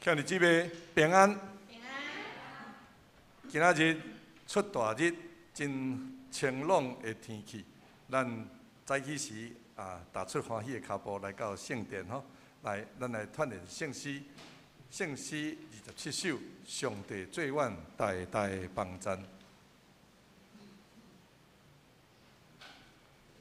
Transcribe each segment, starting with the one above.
兄弟姊妹平安。平安。今仔日出大日，真晴朗的天氣，咱早起時啊，踏出歡喜的跤步來到聖殿吼，來，咱來串聯聖詩，聖詩27首，上帝做阮大大幫贊。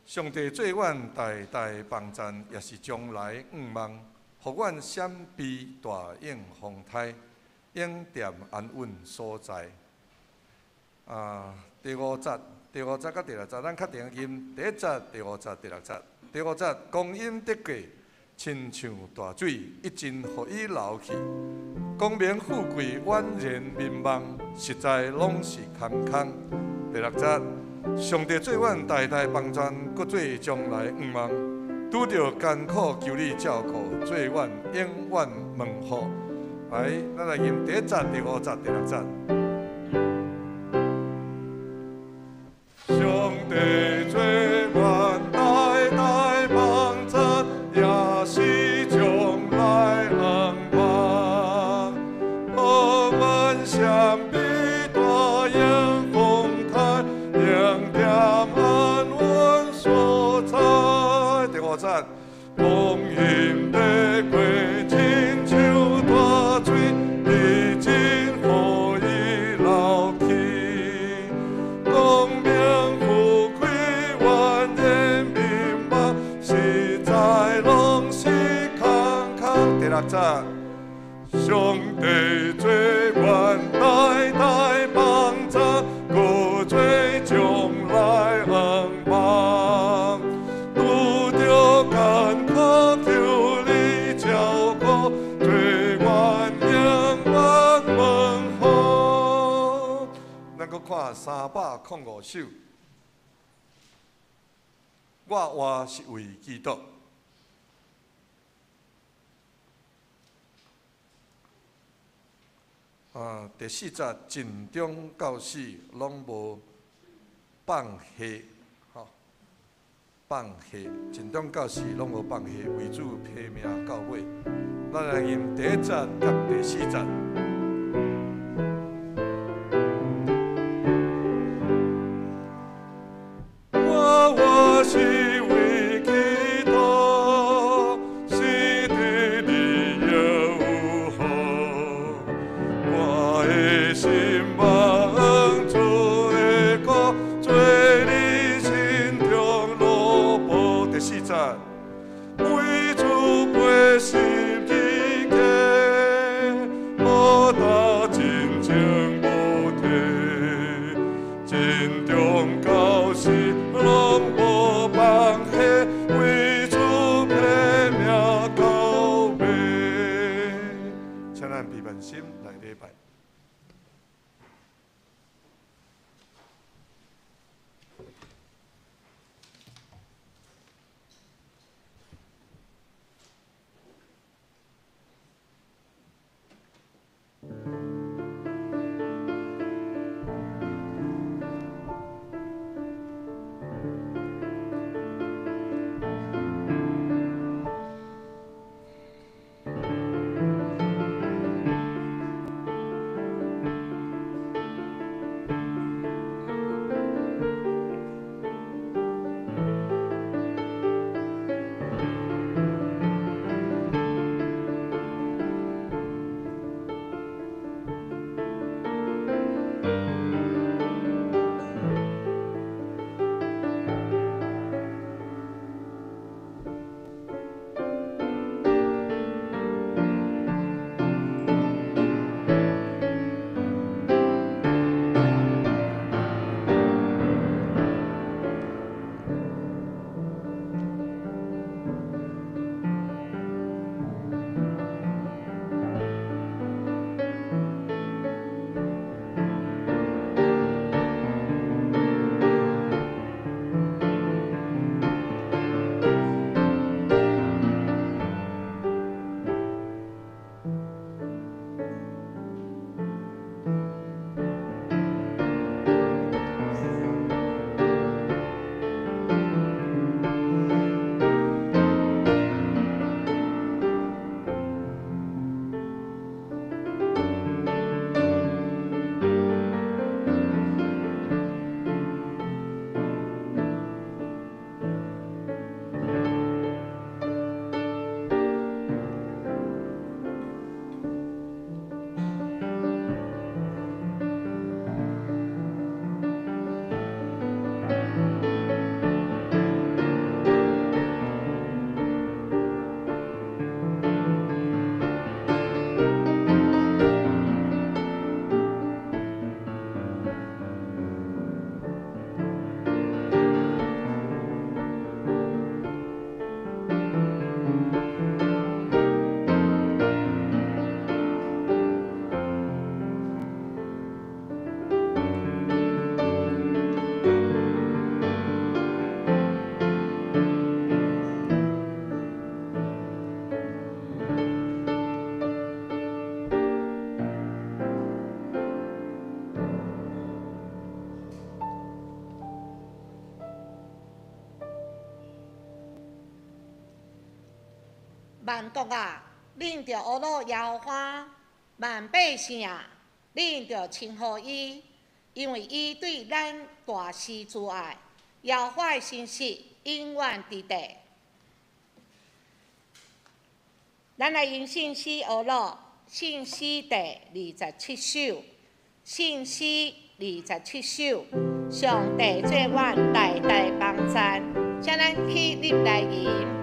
上帝做阮大大幫贊，也是將來向望，予阮閃避大湧風颱，永踮安穩所在。啊，第五節、第五節佮第六節，咱較定吟第一節、第五節、第六節。第五節，光陰得過，親像大水，一陣予伊流去。功名富貴，宛然眠夢，實在攏是空空。第六節，上帝做阮大大幫贊，閣做將來向望。拄著艱苦，求你照顧，做阮永遠門戶。來，咱來吟第一節、第五節、第六節。上帝做阮大大幫贊，也是將來向望。予阮閃避大湧風颱，永踮安穩所在。第五節，光陰得過，親像大水，一陣予伊流去。功名富貴，宛然眠夢，實在攏是空空。第六節，上帝做阮大大幫贊，閣做將來向望。拄著艱苦，求你照顧，做阮永遠門戶。咱閣看305首，我活是為基督。啊，第四節盡忠到死，攏無放下，吼，放下，盡忠到死，攏無放下，為主拼命到尾。咱來吟第一節佮第四節。我活是為基督，死佇你又有何？我的心望主的顧，做你心中蘿蔔。第四節，為主背十字架，無打真情無退，盡忠到死攏無放下，為主拼命到尾。請咱閉目心來禮拜。萬國啊，恁著呵咾耶和華；萬百姓啊，恁著稱呼伊，因為伊對咱大施慈愛。耶和華的信實永遠佇地。咱來用聖詩呵咾，聖詩第27首，聖詩二十七首，上帝做阮大大幫贊，請咱起立來吟。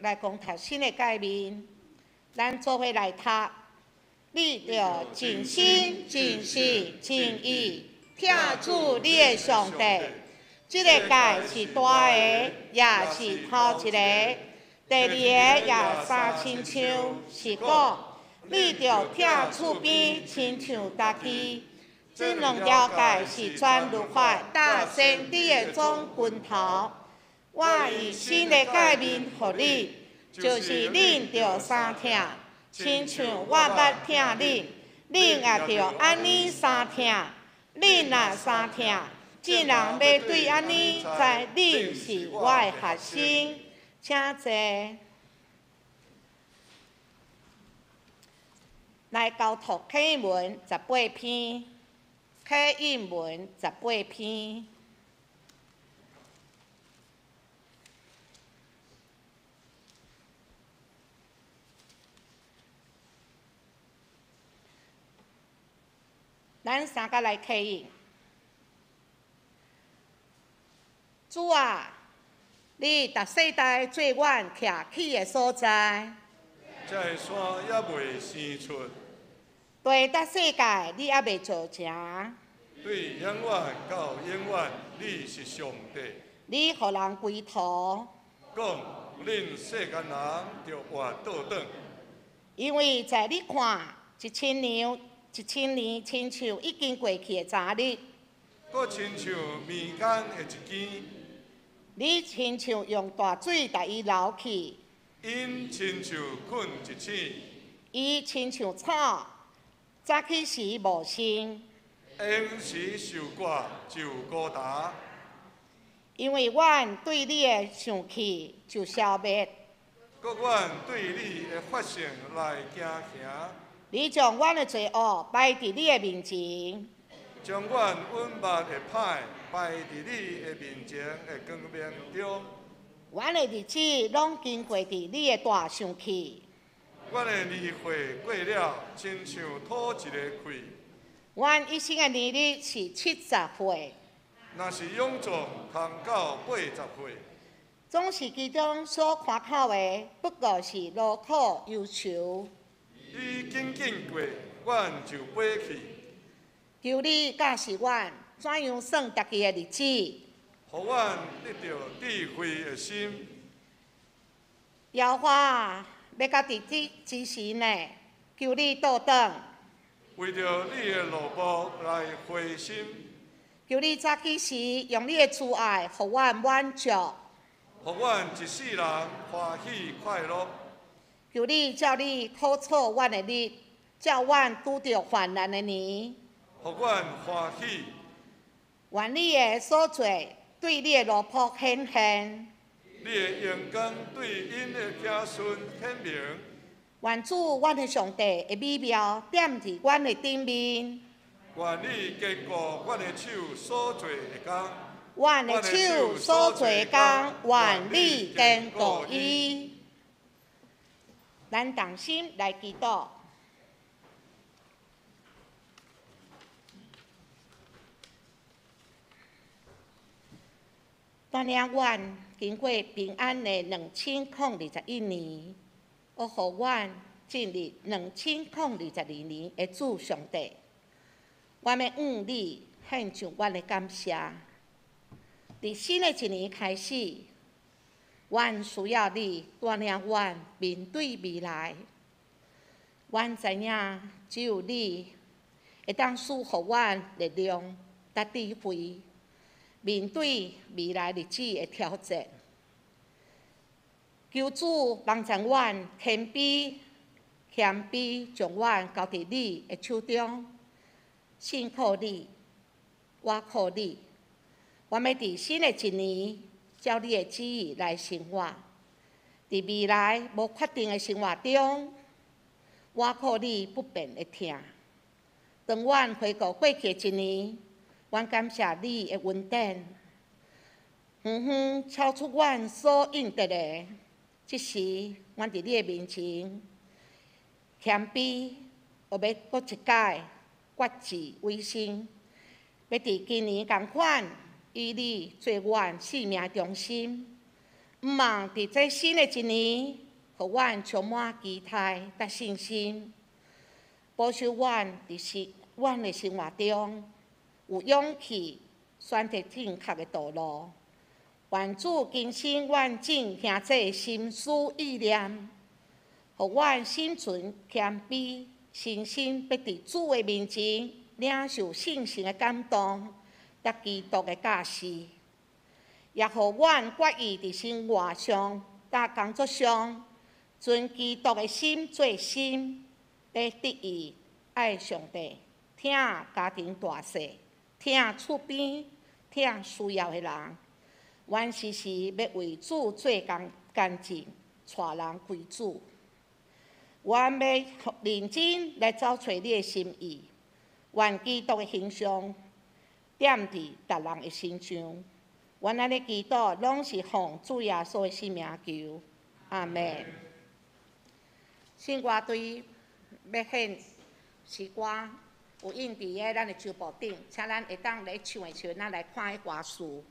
來講讀新的誡命，咱做伙來讀。你著盡心、盡性、盡意疼主你的上帝。這個誡是大的，也是頭一個。第二個也相親像，是講你著疼厝邊親像家己。這兩條誡是全律法佮先知的總根頭。我以新的誡命予恁，就是恁著相疼，親像我捌疼恁，恁也著按呢相疼。恁若相疼，眾人欲對按呢知恁是我的學生。請坐。來交託啟應文十八篇，啟應文十八篇。咱三個來啟應。主啊，你逐世代做阮徛起的所在。這个山猶未生出。地佮世界，你猶未造成。對永遠到永遠，你是上帝。你予人歸土。講，恁世間人著活倒轉。因為在你看，1000年。1000年，親像已經過去的昨日，閣親像暝間的一更。你親像用大水共伊流去，𪜶親像睏一醒。伊親像草，早起時茂盛，閒時受割就枯焦。因為阮對你的想起就消滅，閣阮對你的發性來驚嚇。你將阮的罪惡擺佇你的面前，將阮隱密的歹擺佇你的面前的光明中。阮的日子攏經過佇你的大生氣，阮的年歲過了，親像吐一个氣。阮一生的年日是70歲。若是勇壯，通到80歲。總是其中所誇口的，不過是勞苦憂愁。伊緊緊過，阮就飛去。求你教示阮，怎樣算家己的日子？予阮得著智慧的心。耶和華欲到佇幾時呢？求你倒轉。為著你的奴僕來回心。求你早起時用你的慈愛，予阮滿足。予阮一世人歡喜快樂。求你照你苦楚阮的日，照阮拄著患難的年。予阮歡喜。願你的所做對你的奴僕顯現。你的榮光對𪜶的子孫顯明。願主，阮的上帝的美妙踮佇阮的頂面。願你堅固阮的手所做的工。阮的手所做的工，願你堅固伊。咱同心來祈禱。帶領阮經過平安的2021年，閣予阮進入2022年的主上帝，阮欲向你獻上阮的感謝。佇新的一年開始，阮需要你帶領阮面對未來。阮知影只有你會當賜予阮力量佮智慧，面對未來日子的挑戰。求主幫助阮謙卑，謙卑將阮交佇你的手中，信靠你，倚靠你。阮欲佇新的一年，照你的旨意來生活。佇未來無確定的生活中，倚靠你不變的疼。當阮回顧過去的一年，阮感謝你的恩典，遠遠超出阮所應得的。這時，阮佇你的面前謙卑，欲閣一擺決志委身，欲佇今年仝款以你做阮生命中心。毋望佇這新的一年，予阮充滿期待佮信心，保守阮佇生阮的生活中有勇氣選擇正確的道路。願主更新阮眾兄弟的心思意念，予阮心存謙卑，誠心欲佇主的面前領受聖神的感動，佮基督的教示，也予阮決意佇生活上、佮工作上，遵基督的心做心，欲得意愛上帝，疼家庭大細，疼厝邊，疼需要的人。阮時時欲為主做工見證，帶人歸主。阮欲認真來走揣你的心意，願基督的形象踮佇逐人的身上。阮按呢祈禱，攏是奉主耶穌的聖名求，阿們。聖歌隊欲獻詩歌，有印佇个咱的桌布頂，請咱會當咧唱的時陣，咱來看彼歌詞。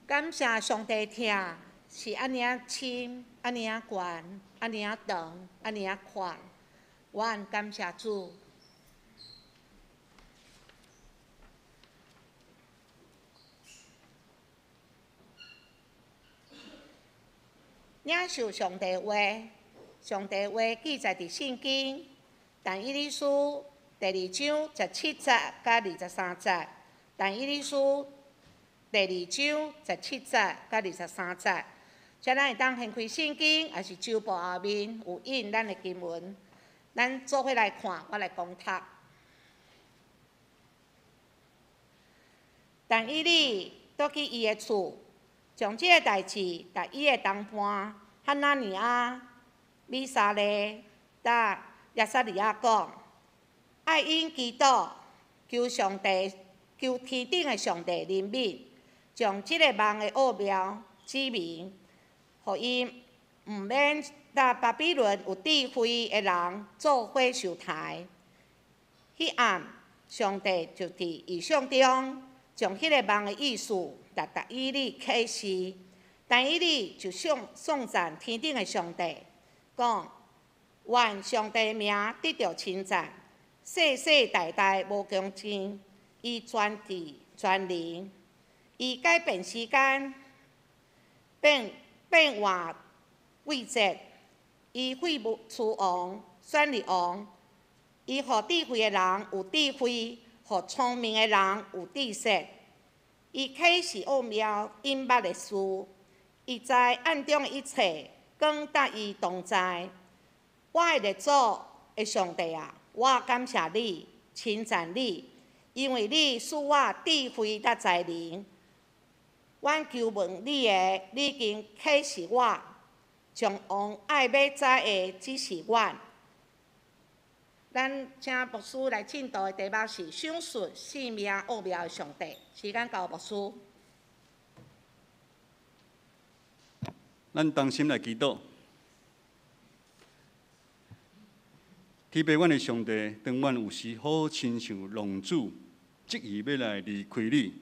感謝上帝疼是按呢仔深，按呢仔懸，按呢仔長，按呢仔寬。阮感謝主。領受上帝話，上帝話記載佇聖經，但以理書第二章十七節佮二十三節，但以理書第二章十七節佮二十三節。遮咱會當掀開聖經，抑是周報後面有印咱的經文，咱做伙來看，我來講讀。但以理倒去伊的厝，將這个代誌共伊的同伴哈拿尼亞、米沙利、佮亞撒利亞講，愛𪜶祈禱，求上帝，求天頂的上帝憐憫，將這个夢的奧妙指明，予伊毋免佮巴比倫有智慧的人做伙受刣。彼暗，上帝就佇異象中將彼个夢的意思共但以理啟示。但以理就頌讚天頂的上帝，講：願上帝名得著稱讚，世世代代無窮盡。伊全智全能，伊改變時間，變換季節，伊廢物諸王，選立王，伊予智慧的人有智慧，予聰明的人有知識。伊啟示奧妙隱密的事，伊知暗中的一切，光佮伊同在。我的列祖的上帝啊，我感謝你，稱讚你，因為你賜我智慧佮才能。阮求問你的，你已經啟示我，將王愛欲知的指示阮。咱請牧師來進度的題目是賞賜生命奧妙的上帝。時間交牧師。咱同心來祈禱。天父，阮的上帝，當阮有時好親像浪子，執意欲來離開你，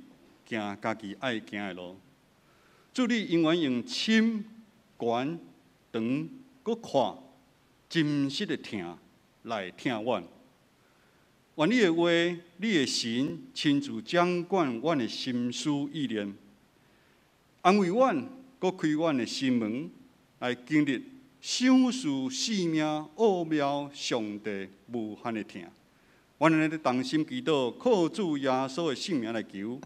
行家己愛行的路。主，你永遠用深、懸、長、閣闊真實的疼來疼阮。願你的話，你的神親自掌管阮的心思意念，安慰阮，閣開阮的心門，來經歷賞賜生命奧妙上帝無限的疼。阮按呢同心祈禱，靠主耶穌的聖名來求。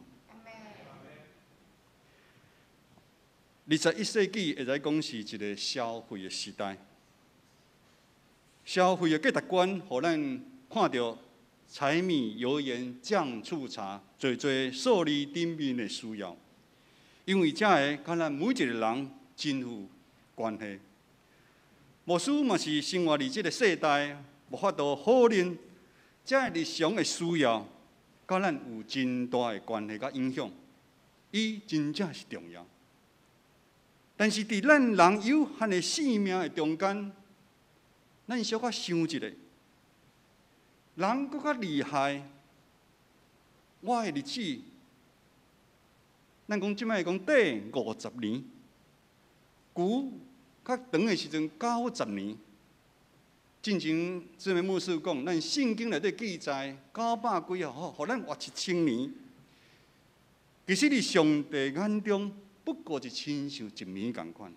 21世紀會使講是一個消費的時代，消費的價值觀，予咱看著柴米油鹽醬醋茶，濟濟數字頂面的需要，因為這个佮咱每一個人真有關係。牧師嘛是生活佇這个世代，無法度否認，這个日常的需要，佮咱有真大的關係佮影響，伊真正是重要。但是佇咱人有限的生命的中間，咱小可想一下，人閣較厲害，我的日子，咱講這擺講短50年，久較長的時陣90年。進前這位牧師講，咱聖經內底記載九百幾號，予咱活1000年。其實佇上帝眼中，不過就親像一暝仝款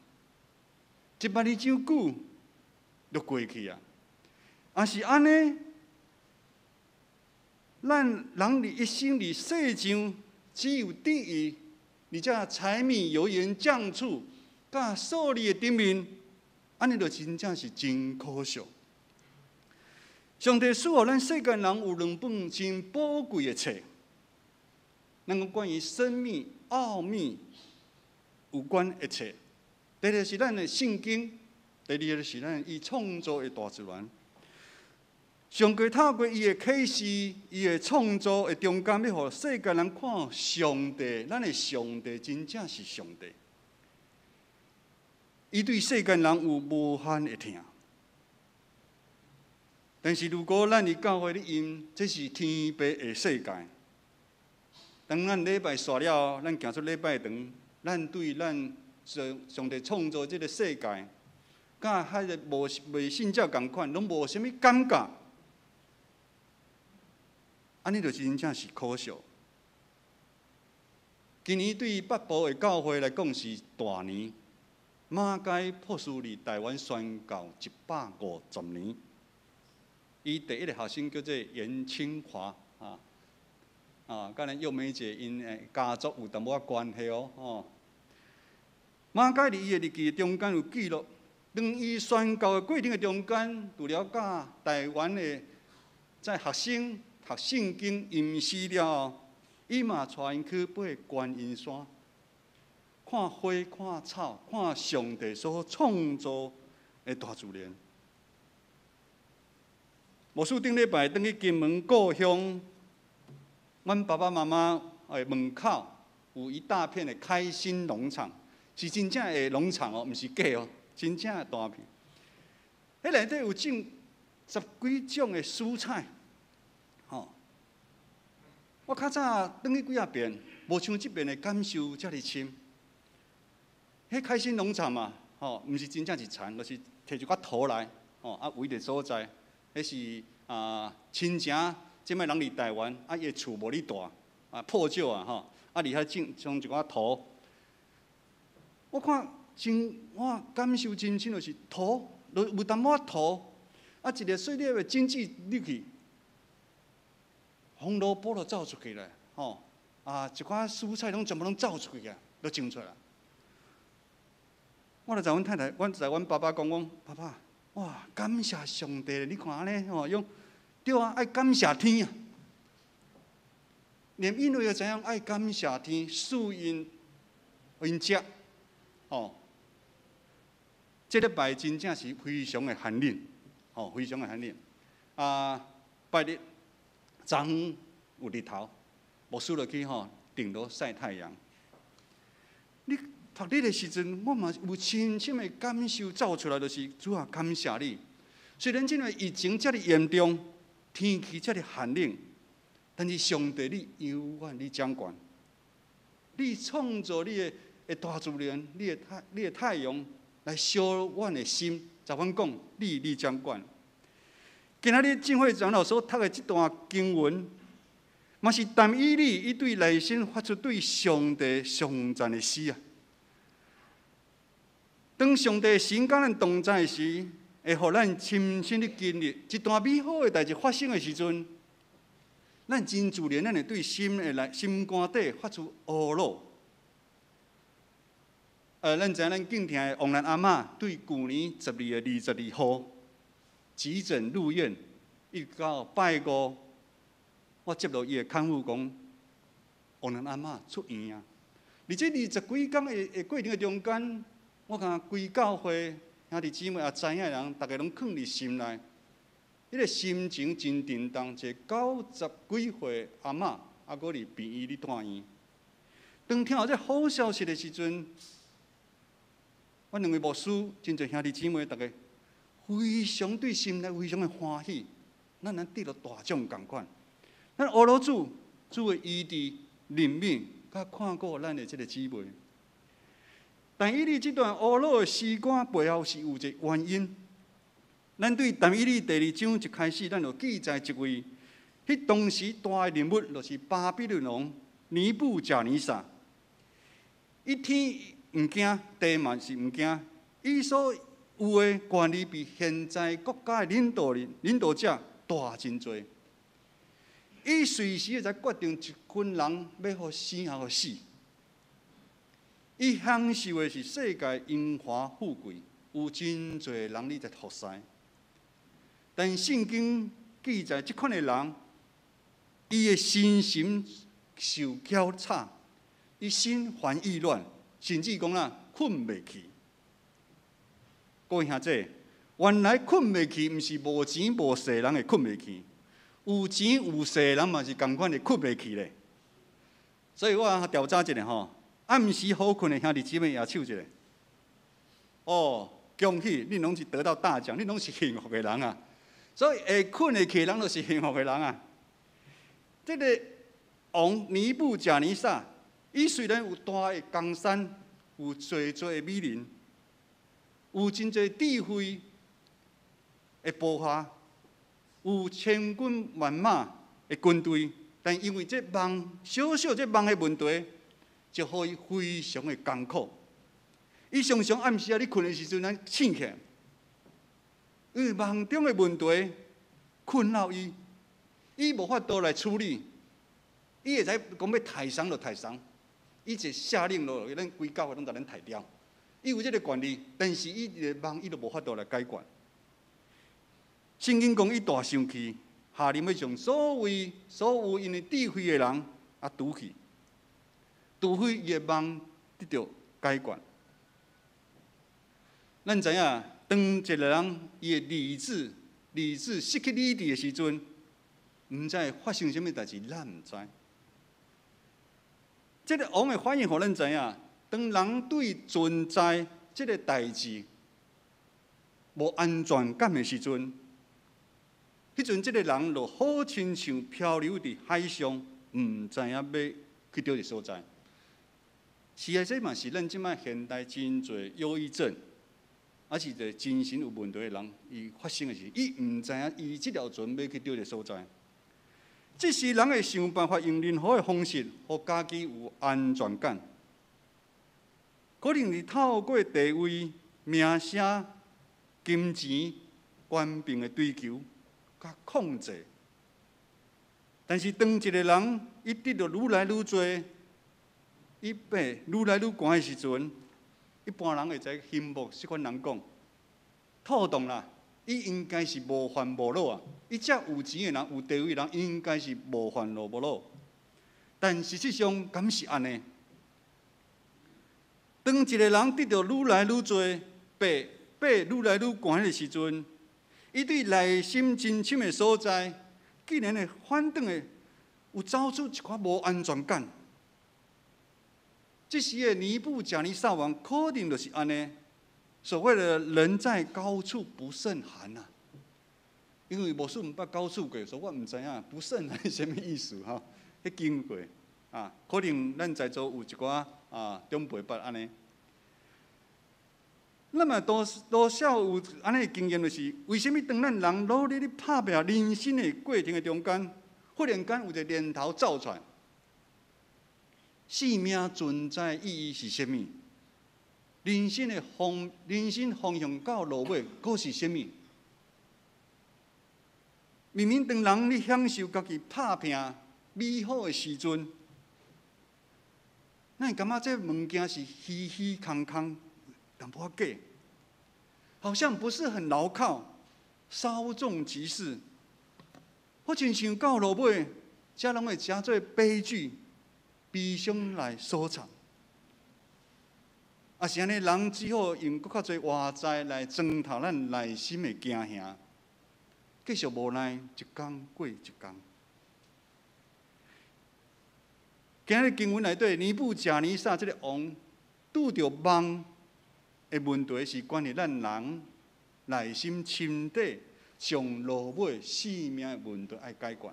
，1萬年這久就過去啊。若是按呢，咱人佇一生佇世上，只有智慧，而且柴米油鹽醬醋，佮數字的頂面，按呢就真正是真可惜。上帝賜予咱世間人有兩本真寶貴的冊，咱講關於生命奧秘有關的冊，第一个是咱的聖經，第二個是咱伊創造的大自然。上帝透過伊的啟示，伊的創造的中間，欲予世間人看上帝，咱的上帝真正是上帝。伊對世間人有無限的疼。但是如果咱佇教會咧用，這是天父的世界。當咱禮拜煞了後，咱行出禮拜堂，咱對咱上帝創造這个世界，佮彼个無未信者仝款，攏無啥物感覺，按呢就真正是可惜。今年對北部的教會來講是大年，馬偕博士佇台灣宣教150年。伊第一个學生叫做顏清華啊，啊，佮咱玉美姐𪜶的家族有淡薄仔關係哦，吼。馬偕佇伊的日記中間有記錄，當伊宣教的過程的中間，除了教台灣的在學生讀聖經吟詩了後，伊嘛帶𪜶去爬觀音山，看花、看草、看上帝所創造的大自然。牧師頂禮拜轉去金門故鄉，阮爸爸媽媽的門口有一大片的開心農場，是真正的農場哦，毋是假哦，真正的大片。彼內底有種十幾種的蔬菜，吼。我較早轉去幾仔遍，無像這遍的感受遮爾深。彼開心農場嘛，吼，毋是真正一田，就是提一寡土來，吼，啊圍佇所在。彼是啊，親情，這擺人佇台灣，啊，伊的厝無哩大，啊破舊啊吼，啊佇遐種種一寡土。我看真，我感受真深，就是土，有淡薄仔土，啊一个細粒的種子入去，紅蘿蔔都走出去咧，吼，啊一寡蔬菜攏全部攏走出去啊，都種出來。我就在阮太太，阮在阮爸爸講，講爸爸。哇！感謝上帝，你看按呢吼，用對啊，愛感謝天啊！連因為就知影愛感謝天，賜𪜶𪜶食，吼。這禮拜真正是非常的寒冷，吼，非常的寒冷。啊，拜日昨昏有日頭，牧師就去吼頂樓曬太陽。你讀日的時陣，我嘛有深深的感受走出來，就是主啊，感謝你。雖然這个疫情遮爾嚴重，天氣遮爾寒冷，但是上帝你永遠你掌權，你創造你的大自然，你的太陽來燒阮的心，就阮講，你掌管。今仔日浸會長老所讀的這段經文，嘛是但以理伊對內心發出對上帝頌讚的詩啊。當上帝神佮咱同在時，會予咱親身的經歷一段美好的代誌發生的時陣，咱真自然，咱會對心的內心肝底發出呵咾。咱知影咱敬聽的王蘭阿嬤對舊年12月22號急診入院，一直到拜五，我接到伊的看護講，王蘭阿嬤出院啊。佇這20幾工的過程的中間，我感覺規教會兄弟姊妹也知影的人，逐家攏囥佇心內，彼个心情真沉重。一个90幾歲阿嬤，猶閣佇病院裡住院。當聽到這好消息的時陣，阮兩位牧師，真濟兄弟姊妹，逐家非常對心內非常的歡喜，咱咱得著大獎仝款。咱呵咾主，主的醫治、憐憫，佮看顧咱的這个姊妹。但以理這段呵咾的詩歌背後是有一個原因。咱對但以理第二章一開始，咱就記載一位，彼當時大的人物，就是巴比倫王尼布甲尼撒。伊天毋驚，地嘛是毋驚，伊所有的權力比現在國家的領導人、領導者大真濟。伊隨時會使決定一群人欲予生抑予死。伊享受的是世界榮華富貴，有真濟人咧在服侍。但聖經記載，這款的人，伊的身心受攪吵，伊心煩意亂，甚至講啊，睏袂去。各位兄弟，原來睏袂去，毋是無錢無勢人會睏袂去，有錢有勢人嘛是仝款會睏袂去咧。所以我調查一下吼，暗時好睏的兄弟姊妹舉手一下。哦，恭喜你攏是得到大獎，你攏是幸福的人啊！所以會睏會去的人，就是幸福的人啊。這个王尼布甲尼撒，伊雖然有大的江山，有濟濟的美人，有真濟智慧的部下，有千軍萬馬的軍隊，但因為這夢小小這夢的問題，就予伊非常的艱苦。伊常常暗時仔咧睏的時陣，咱醒起來，因為夢中的問題困擾伊，伊無法度來處理。伊會使講欲刣誰就刣誰，伊一下令落去，咱規教會攏共咱刣掉。伊有這个權利，但是伊的夢伊都無法度來解決。聖經講伊大生氣，下令欲將所謂所有𪜶的智慧的人啊除去，除非伊的夢得著解決。咱知影，當一个人伊的理智、理智失去理智的時陣，毋知會發生啥物代誌，咱毋知。這个王的反應，予咱知影，當人對存在這个代誌無安全感的時陣，彼陣這个人就好親像漂流佇海上，毋知影欲去佗一个所在。是啊，這嘛是咱這擺現代真濟憂鬱症，抑是一个精神有問題的人，伊發生的是，伊毋知影伊這條船欲去佗一个所在。這時人會想辦法用任何的方式，予家己有安全感。可能是透過地位、名聲、金錢、權柄的追求，佮控制。但是當一个人伊得著愈來愈濟，伊變愈來愈懸的時陣，一般人會知羨慕這款人講，妥當啦，伊應該是無煩無惱啊！伊遮有錢的人、有地位的人，應該是無煩惱無惱。但實際上，敢是按呢？當一个人得著愈來愈濟，爬爬愈來愈懸的時陣，伊對內心真深的所在，竟然會反轉的有走出一寡無安全感。這時的尼布甲尼撒王可能就是按呢。所謂的人在高處不勝寒啊，因為牧師毋捌高處過，所以我毋知影不勝寒是啥物意思吼。彼經過啊，可能咱在座有一寡啊長輩捌按呢。那麼多多少有按呢經驗，就是為啥物當咱人努力咧拍拚人生的過程的中間，忽然間有一个念頭走出來，生命存在意義是啥物？人生方向到落尾，閣是啥物？明明當人咧享受家己拍拚美好的時陣，咱會感覺這物件是虛虛空空，淡薄仔假，好像不是很牢靠，稍縱即逝。好親像到落尾，才攏會成做悲劇、悲傷來收場。啊，是按呢，人只好用閣較濟外在來裝透咱內心的驚嚇，繼續無奈一工過一工。今日經文內底，尼布甲尼撒這个王拄著夢的問題，是關於咱人內心深底上落尾生命的問題愛解決。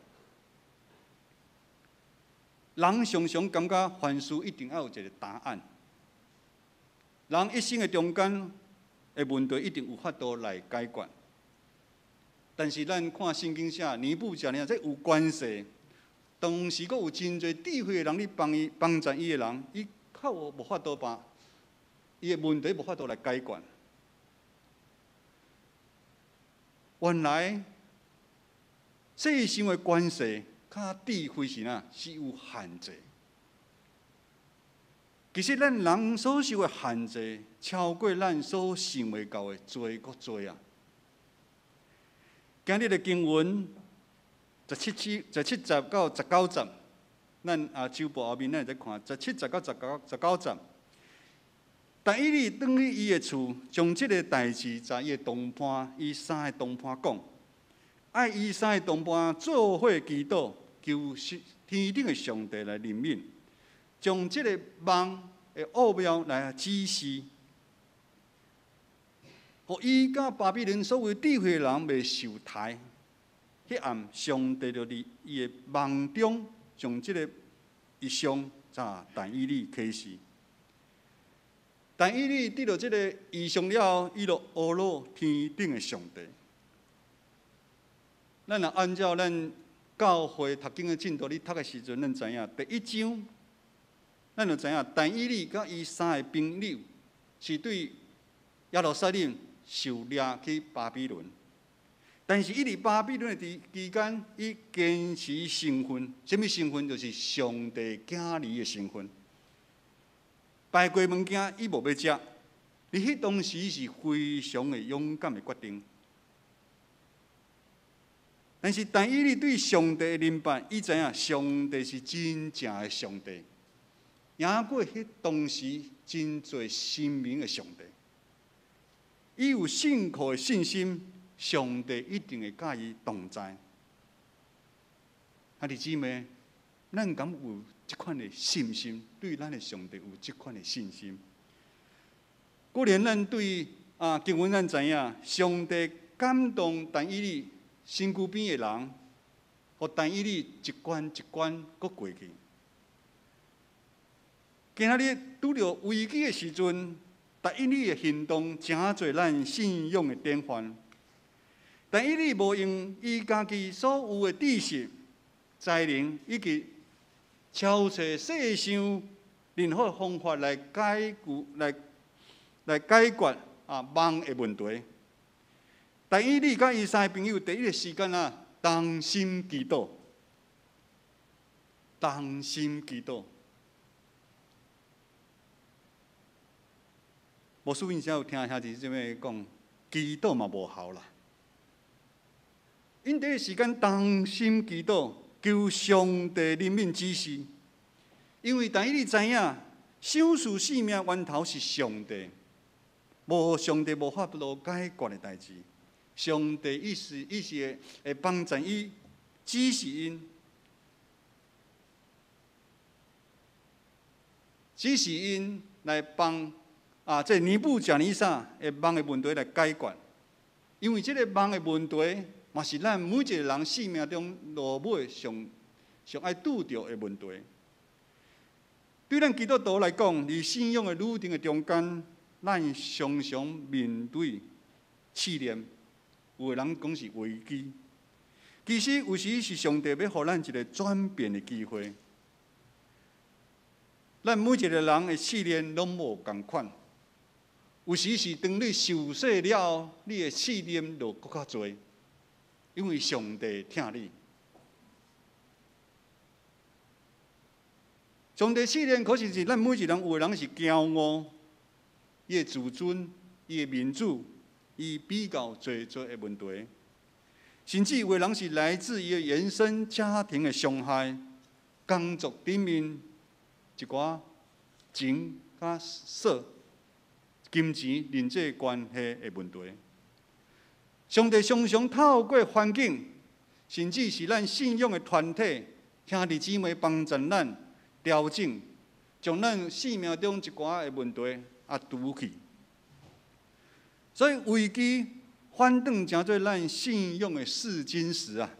人常常感覺凡事一定愛有一个答案。人一生的中間的問題，一定有法度來解決。但是咱看聖經寫尼布甲尼撒這有關係，當時閣有真濟智慧的人咧幫伊幫助伊的人，伊較無法度把伊的問題無法度來解決。原來世上的權勢佮智慧是哪是有限制。其實咱人所受的限制，超過咱所想袂到的濟閣濟啊！今日的經文17節到19節，咱啊手簿後面咱會使看十七節到十九節。但以理轉去伊的厝，將這个代誌在伊的同伴，伊三个同伴講，愛伊三个同伴做伙祈禱，求天頂的上帝來憐憫。將這个夢的奧妙來指示，予伊佮巴比倫所有智慧的人袂受刣。彼暗，上帝就佇伊的夢中將這个異象早但以理啟示。但以理得著這个異象了後，伊就呵咾天頂的上帝。咱若按照咱教會讀經的進度，你讀的時陣，咱知影第一章，咱就知影但以理佮伊三个朋友是對耶路撒冷受掠去巴比倫，但是伊佇巴比倫的期間，伊堅持身份，啥物身份？就是上帝囝兒的身份。排過物件，伊無欲食。佇彼當時是非常的勇敢的決定。但是但以理對上帝的明白，伊知影上帝是真正的上帝，贏過彼當時真濟神明的上帝。伊有信靠的信心，上帝一定會佮伊同在。兄弟姊妹，咱敢有這款的信心？對咱的上帝有這款的信心？固然咱對啊經文咱知影，上帝感動但以理身軀邊的人，予但以理一關一關閣過去。今仔日拄著危機的時陣，但以理的行動成做咱信仰的典範。但以理無用伊家己所有的知識、才能以及超越世上任何方法來解決、來解決啊夢的問題。但以理佮伊三个朋友第一个時間啊，同心祈禱，同心祈禱。牧師𪜶有聽兄弟姊妹講，祈禱嘛無效啦。𪜶第一時間同心祈禱，求上帝憐憫指示，因為但以理知影，賞賜性命源頭是上帝，無上帝無法度解決的代誌。上帝意思伊是會會幫助伊，指示𪜶，指示𪜶來幫啊，這尼布甲尼撒的夢的問題來解決。因為這个夢的問題，嘛是咱每一个人生命中落尾上上愛拄著的問題。對咱基督徒來講，佇信仰的旅程的中間，咱常常面對試煉。有的人講是危機，其實有時是上帝欲予咱一个轉變的機會。咱每一个人的試煉攏無仝款，有時是當你受洗了後，你的試煉就閣較濟，因為上帝疼你。上帝試煉可是是咱每一個人，有的人是驕傲，伊的自尊，伊的面子。伊比較濟濟的問題，甚至有的人是來自伊的原生家庭的傷害，工作頂面一寡情佮色、金錢、人際關係的問題。上帝常常透過環境，甚至是咱信仰的團體、兄弟姊妹幫助咱調整，將咱生命中一寡的問題啊除去。所以危機反轉成做咱信仰的試金石啊！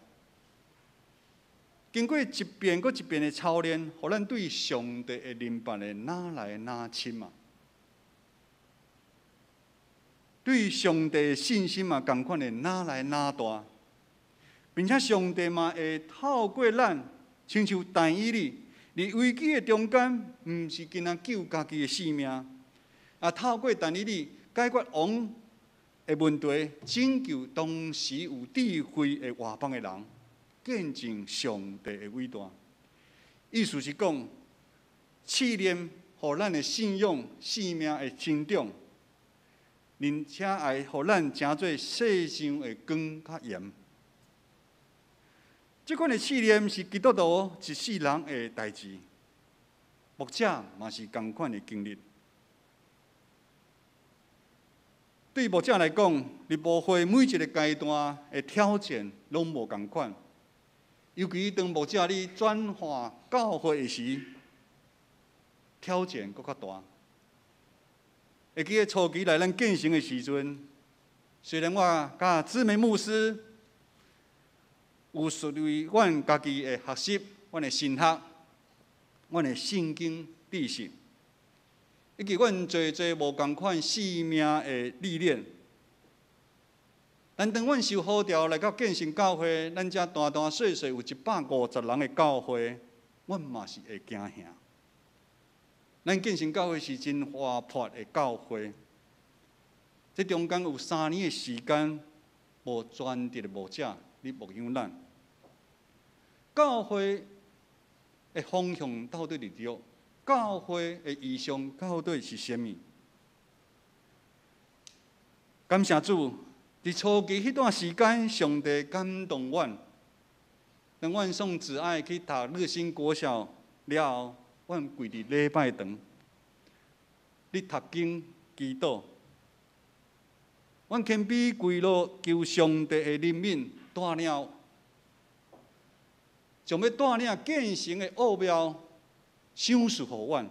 經過一遍閣一遍的操練，予咱對上帝的明白會愈來愈深啊！對上帝的信心嘛，仝款會愈來愈大，並且上帝嘛會透過咱，親像但以理，佇危機的中間，毋是干焦救家己的性命，啊，透過但以理解決王的問題，拯救當時有智慧的外邦的人，見證上帝的偉大。意思是講，試煉予咱的信仰、生命會成長，而且會予咱成做世上的光佮鹽。這款的試煉是基督徒一世人的代誌，牧者嘛是仝款的經歷。對牧者來講，佇牧會每一个階段的挑戰攏無仝款。尤其當牧者你轉換教會的時，挑戰閣較大。會記得初期來咱建成的時陣，雖然我佮姊妹牧師有屬於阮家己的學習，阮的神學，阮的聖經知識，以及阮濟濟無仝款生命的歷練。但當阮受呼召來到建成教會，咱遮單單細細有150人的教會，阮嘛是會驚嚇。咱建成教會是真活潑的教會，這中間有3年的時間無專職的牧者佇牧養咱。教會的方向到底佇佗？教會的異象到底是啥物？感謝主，佇初期彼段時間，上帝感動阮，當阮送子愛去讀日新國小了後，阮跪佇禮拜堂，咧讀經祈禱。阮謙卑跪落求上帝的憐憫帶領，將欲帶領建成的奧妙賞賜予阮。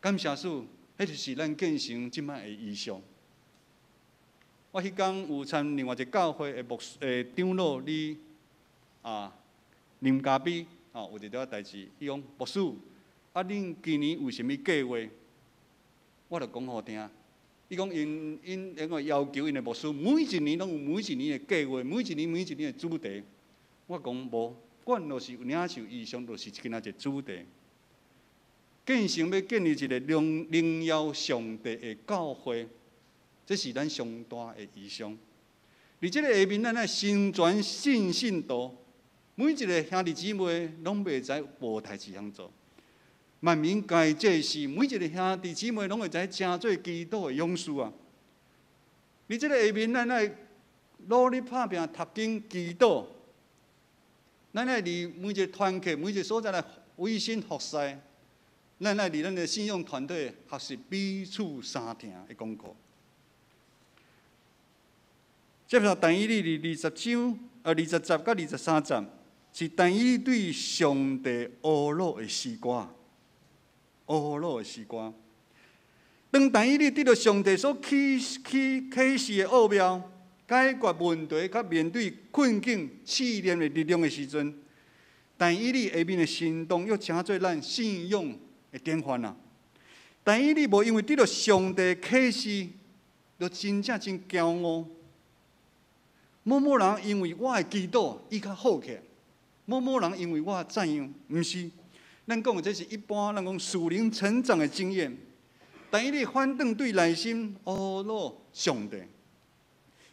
感謝主，彼就是咱建成這擺的異象。我彼工有參另外一個教會的牧師的長老，你啊啉咖啡，哦，有一寡代誌，伊講牧師，啊，恁今年有啥物計劃？我就講予聽。伊講𪜶𪜶那個要求𪜶的牧師，每一年攏有每一年的計劃，每一年每一年的主題。我講無，阮就是有領受異象，就是今仔一個主題。建成欲建立一個榮榮耀上帝的教會，這是咱上大的異象。佇這個下面，咱愛成全信信徒，每一個兄弟姊妹攏袂知無代誌通做。萬民皆祭司，每一個兄弟姊妹攏會知成做基督的勇士啊！佇這個下面，咱愛努力拍拚讀經祈禱，咱愛佇每一個團契、每一個所在來委身服侍。咱愛佇咱的信仰團隊學習彼此相疼的功課。接下但以理佇20章、20節到23節，是但以理對上帝呵咾的詩歌，呵咾的詩歌。當但以理得到上帝所啟啟啟示的奧妙，解決問題，佮面對困境試煉的力量的時陣，但以理下面的行動又成做咱信仰的典範啊！但以理無因為得到上帝啟示，就真正真驕傲。某某人因為我的祈禱，伊較好起來；某某人因為我的讚揚，毋是。咱講的這是一般咱講屬靈成長的經驗。但以理反轉對內心呵咾上帝，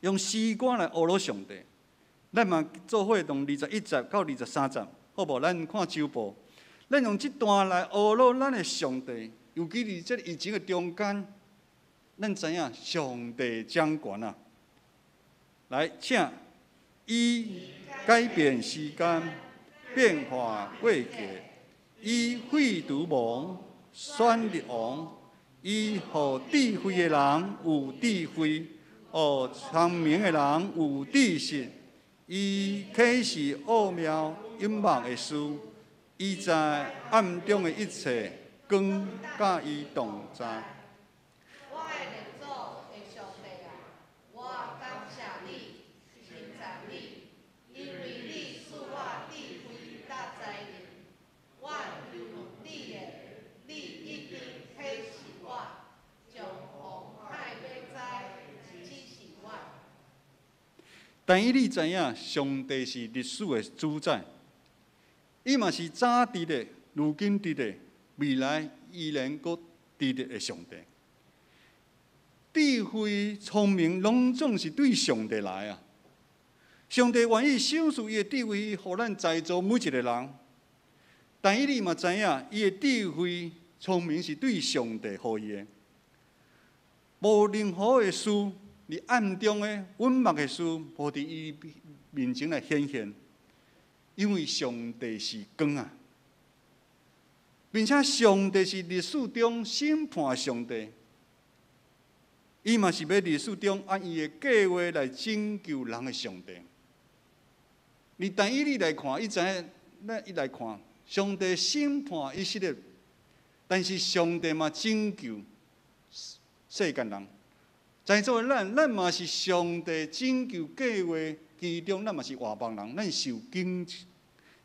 用詩歌來呵咾上帝。咱嘛做伙用21節到23節，好無？咱看周報，咱用這段來呵咾咱的上帝。尤其佇這疫情的中間，咱知影上帝掌權啊！來，請伊改變時間，變化過節，伊廢除王，選立王，伊予智慧的人有智慧，予聰明的人有知識。伊啟示奧妙隱密的事，伊知暗中的一切，光佮伊同在。我的列祖的上帝啊，我感謝你，稱讚你，因為你賜我智慧佮才能。我求問你的，你已經啟示我，將航海欲知指示我。但以理知影，上帝是歷史的主宰，伊嘛是早佇咧、如今佇咧、未來依然閣佇咧的上帝。智慧、聰明，攏總是對上帝來啊！上帝願意賞賜伊的智慧，予咱在座每一個人。但以理嘛知影，伊的智慧、聰明是對上帝予伊的。無任何的事，佇暗中的隱密的事，無佇伊面前來顯現，因為上帝是光啊，並且上帝是歷史中審判上帝，伊嘛是欲歷史中按伊的計劃來拯救人的上帝。你但以理來看，伊知影，咱伊來看，上帝審判以色列，但是上帝嘛拯救世間人。在座的咱，咱嘛是上帝拯救計劃其中，咱嘛是外邦人，咱受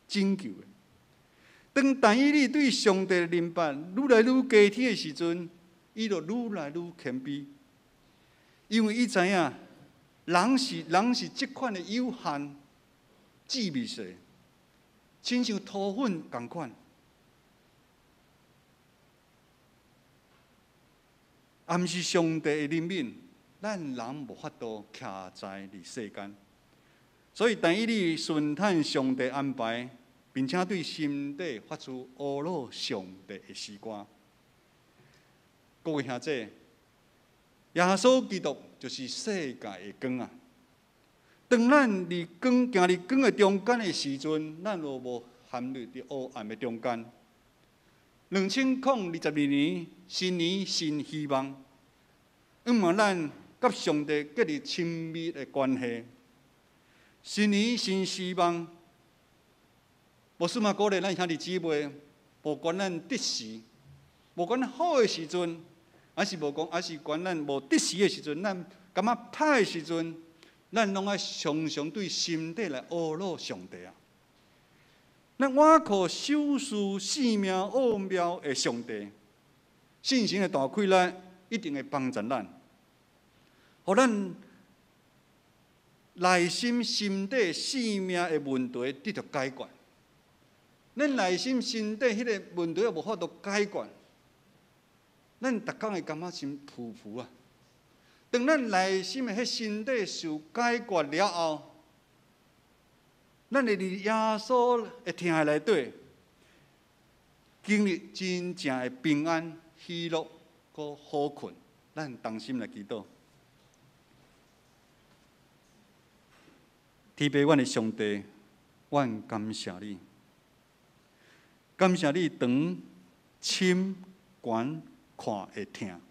拯救的。當但以理對上帝的明白愈來愈加添的時陣，伊就愈來愈謙卑，因為伊知影人是這款的有限、致命性，親像塗粉仝款。也毋是上帝的憐憫，咱人無法度徛在佇世間。所以但以理順趁上帝安排，並且對心底發出阿魯上帝的詩歌。各位兄弟，耶穌基督就是世界的光啊！當咱佇光行佇光的中間的時陣，咱就無陷入佇黑暗的中間。2022年新年新希望，向望咱佮上帝建立親密的關係。新年新希望，牧師嘛鼓勵咱兄弟姊妹，無管咱得時，無管好的時陣，還是無講，還是管咱無得時的時陣，咱感覺歹的時陣，咱攏愛常常對心底來阿魯上帝啊！咱倚靠賞賜生命奧妙的上帝，信心的大氣力一定會幫助咱，予咱內心心底生命的問題得著解決。咱內心心底彼個問題也無法度解決，咱逐工會感覺真浮浮啊。當咱內心的彼心底受解決了後，咱會佇耶穌的疼愛內底，經歷真正的平安、喜樂、閣好睏。咱同心來祈禱。天父，阮的上帝，阮感謝你，感謝你長、深、懸、闊的疼。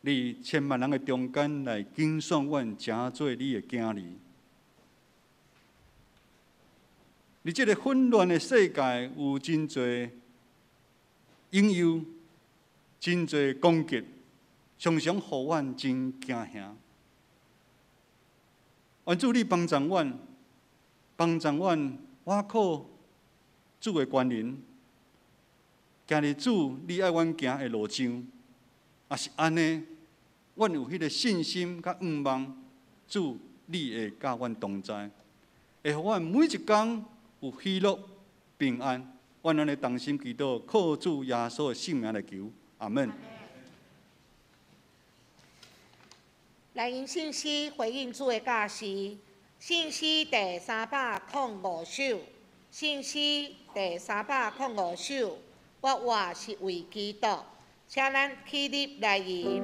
你千萬人的中間來揀選阮，成做你的囝兒。佇這个混亂的世界，有真濟引誘，真濟攻擊，常常予阮真驚嚇。願主你幫助阮，幫助阮，倚靠主的權能，行佇主你愛阮行的路上，也是按呢，阮有彼个信心佮向望，主你會佮阮同在，會予阮每一工有喜樂平安。阮按呢同心祈禱，靠主耶穌的聖名來求，阿門。來用信詩回應主的教示，信詩第305首，信詩第305首，我活是為基督，請咱起立來吟。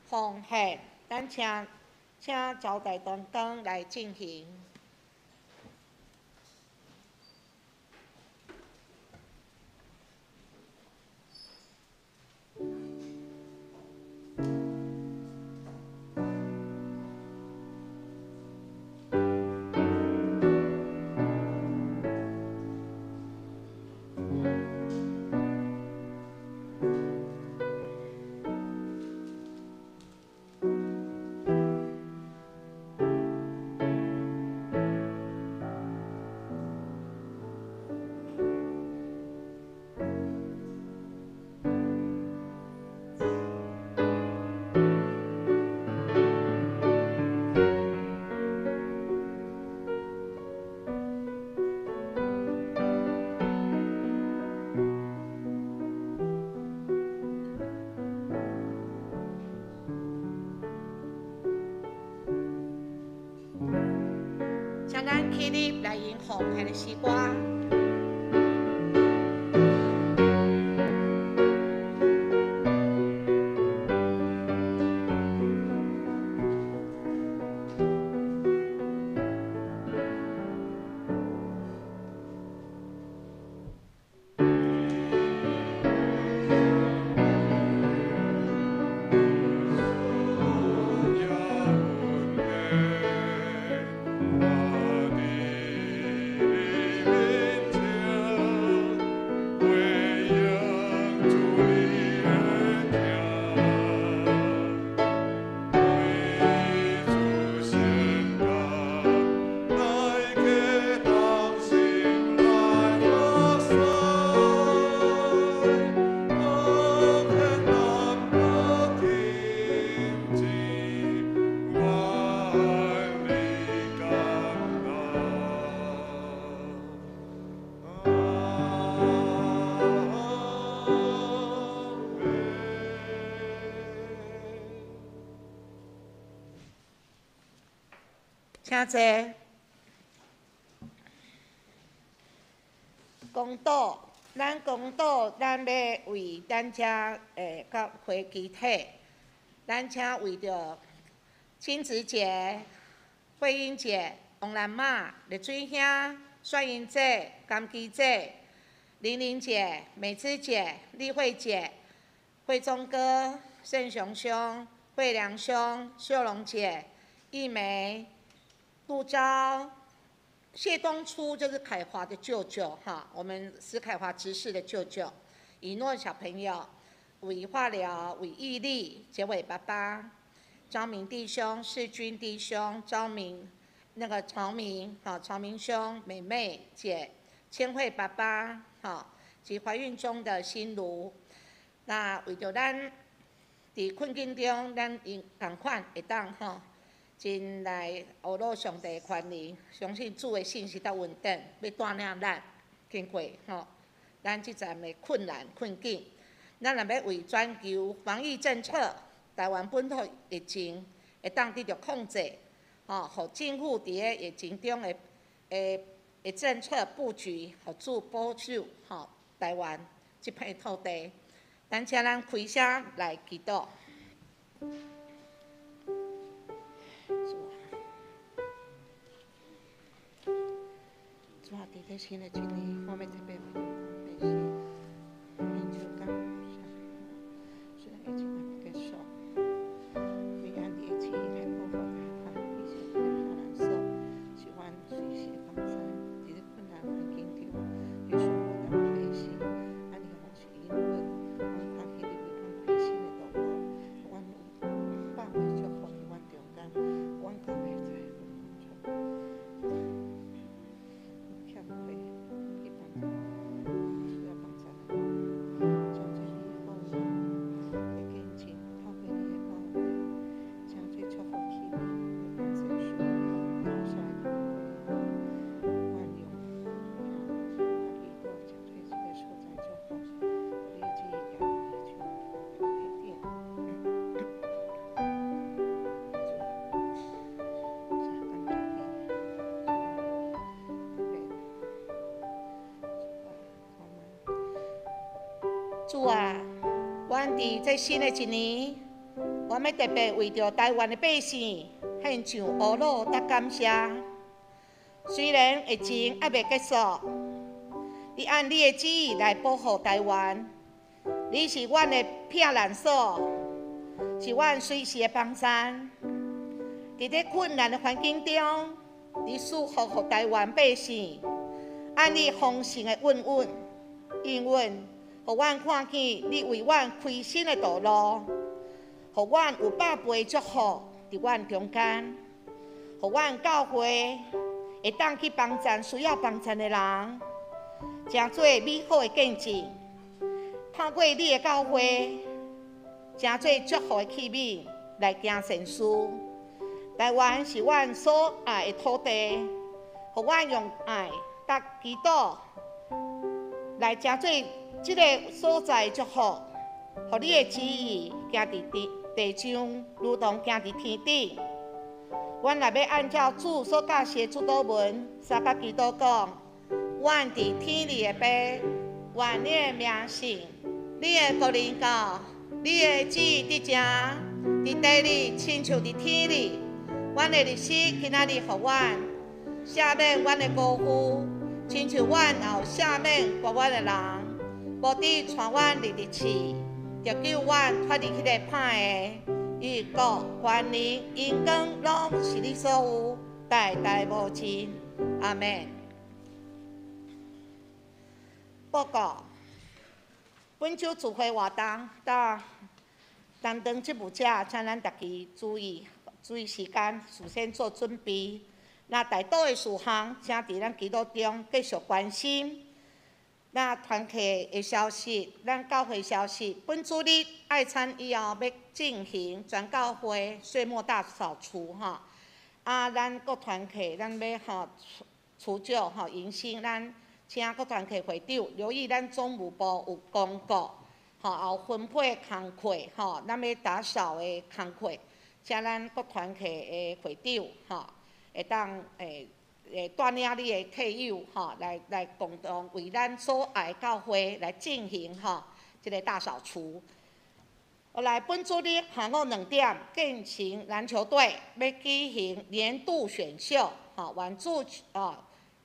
奉獻，咱請招待同工來進行。咱起立來吟奉獻的詩歌。請坐。公道，咱公道，咱欲為咱遮教會集體，咱請為著親子節、慧英姐、王蘭媽、麗水兄、雪英姐、甘基姐、玲玲姐、美姿姐、麗慧姐、慧忠哥、盛雄兄、慧良兄、秀龍姐、義梅。杜昭、謝東初就是凱華的舅舅哈，我們史凱華執事的舅舅，以諾小朋友，韋化療、韋義力、結偉爸爸、張明弟兄、世軍弟兄、張明那個曹明哈，曹明兄、美妹姐、千惠爸爸哈及懷孕中的心如，那為著咱佇困境中，咱用仝款會當哈。真來學老上帝的權能，相信主的信實佮穩定，欲帶領咱經過吼，咱這陣的困難困境。咱若欲為全球防疫政策、台灣本土疫情會當得著控制，吼，予政府佇咧疫情中的政策布局，予主保守吼台灣這片土地。咱請咱開聲來祈禱。主啊，佇這新的一年，我欲特別為著百姓，獻上感謝。雖然疫情還未結束，你按你的旨意來保護台灣，你是阮的避難所，是阮隨時的幫助。佇這困難環境中，你賜福台灣百姓，按你的方式引阮，阮看見你為阮開新的道路，予阮有百倍祝福佇阮中間，阮教會在欠缺去幫助需要幫助的人，成做你好的見證，透過你的教會，成做祝福器皿，來幫助需要感謝的工作，萬用啊，祈禱成做這个所在祝福，予你的旨意行佇地上，行佇天頂。主啊，感謝你，特別。主啊，阮佇這新的一年，阮欲特別為著台灣的百姓獻上呵咾佮感謝。雖然疫情猶未結束，你按你的旨意來保護台灣，你是阮的避難所，是阮隨時的幫助。佇這困難的環境中，你賜福予台灣百姓，按你豐盛的恩允、應允，予阮看見你為阮開新的道路，予阮有百倍祝福佇阮中間，予阮教會會當去幫贊需要幫贊的人，成做美好的見證。透過你的教會，成做祝福的器皿來行善事。台灣是阮所愛的土地，予阮用愛佮祈禱來成做這个所在祝福，予你的旨意行佇地上，如同行佇天頂。阮若欲按照主所教示的主祷文，三角祈祷讲：阮伫天里的父，愿你的名圣，你的国临到，你的旨意得成，伫地里亲像伫天里。阮的日食今仔日予阮，赦免阮的过犯，亲像阮也有赦免过阮的人。无得带阮入伫试，著救阮脫離彼个歹的。因為國、權能、榮光，攏是你所有，代代無盡。阿們。報告，本週聚會活動到擔當職務者，請咱大家注意注意時間，事先做準備。那代禱的事項，請佇咱祈禱中繼續關心。那團契的消息，咱教會消息，本主日愛餐以後欲進行全教會歲末大掃除吼。啊，咱各團契，咱欲吼除舊吼迎新，咱請各團契會長留意咱總務部有公告，吼，也有分配工課吼，咱欲打掃的工課，請咱各團契的會長吼，會當帶領你的契友吼，來共同為咱所愛教會來進行吼這个大掃除。後來本主日下午2點，建成籃球隊欲舉行年度選秀，吼，願主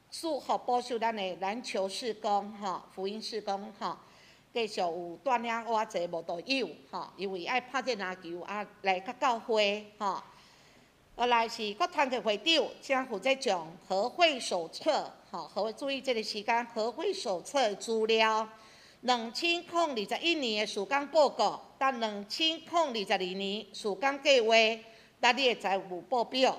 祝福保守咱的籃球事工吼，福音事工吼，繼續有帶領偌濟慕道友吼，因為愛拍這籃球啊，來較教會吼。後來是各團體會長，請負責將合會手冊，吼，合會注意這个時間，合會手冊資料，2021年的事工報告，到2022年事工計劃，咱你的財務報表，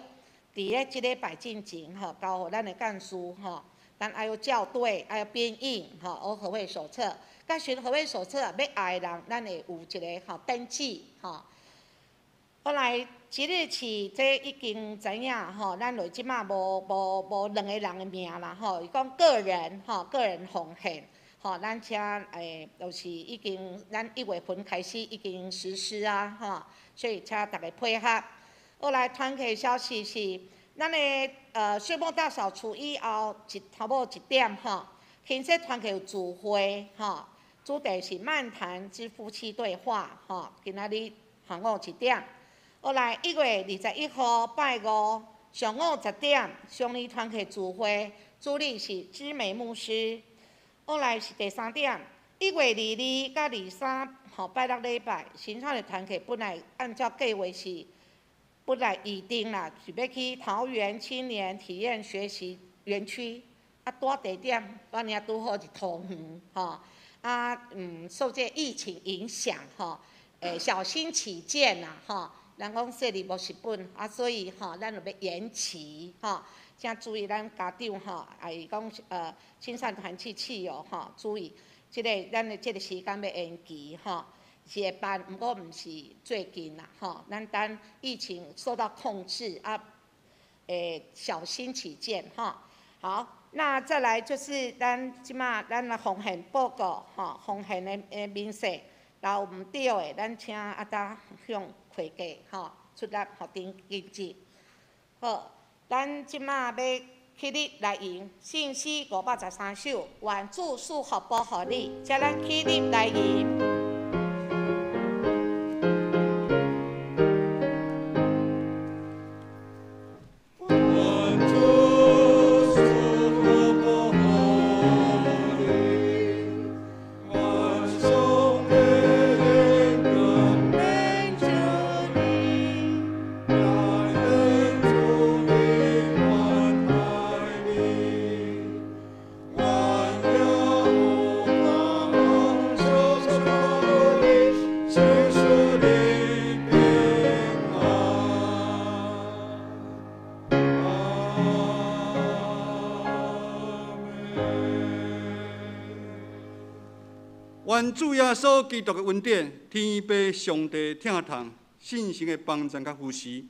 佇咧這禮拜進前，吼，交予咱的幹事，吼，咱愛有校對，愛有編印，吼，學合會手冊，甲尋合會手冊欲愛的人，咱會有一个吼登記，吼。後來即日起，這已經知影吼，咱就這馬無兩个人的名啦吼。伊講個人吼，個人奉獻吼，咱請就是已經咱1月份開始已經實施啊吼，所以請大家配合。後來團契消息是，咱的歲末大掃除以後差不多1點吼，輕說團契有聚會吼，主題是漫談之夫妻對話吼，今仔日下午1點。後來1月21號拜五上午10點，雙里團契聚會，主理是知美牧師。後來是第3點，1月22佮23號拜六禮拜，新創的團契本來按照計劃是本來預定啦，是欲去桃園青年體驗學習園區，啊，拄地點，我爾拄好是桃園吼，啊，受這疫情影響吼，小心起見啦吼。人講說你無蝕本啊，所以吼，咱就欲延期吼，請注意咱家長吼，啊伊講親善團契契友吼，注意這個咱的這个時間欲延期吼，是會辦，毋過毋是最近啦吼，咱等疫情受到控制啊，小心起見吼。好，那再來就是咱這馬咱來奉獻報告吼，奉獻的明細，然後毋對的，咱請阿達向會計吼出納予登記。好，咱這馬欲起立來吟聖詩513首，願主賜福保護你，請咱起立來吟。願主耶穌基督的恩典、天父上帝疼痛、聖神的幫助佮扶持，予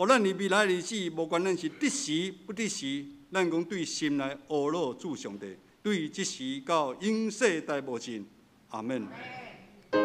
咱佇未來的日子，無管咱是得時不得時，咱講對心內阿樂主上帝，對這時到永世代無盡。阿們。阿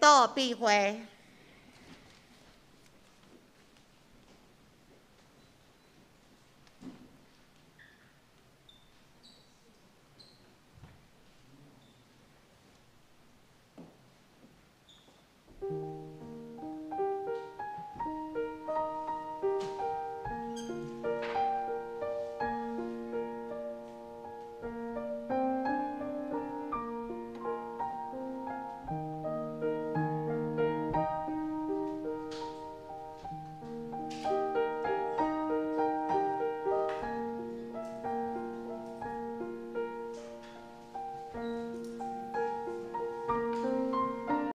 躲避會。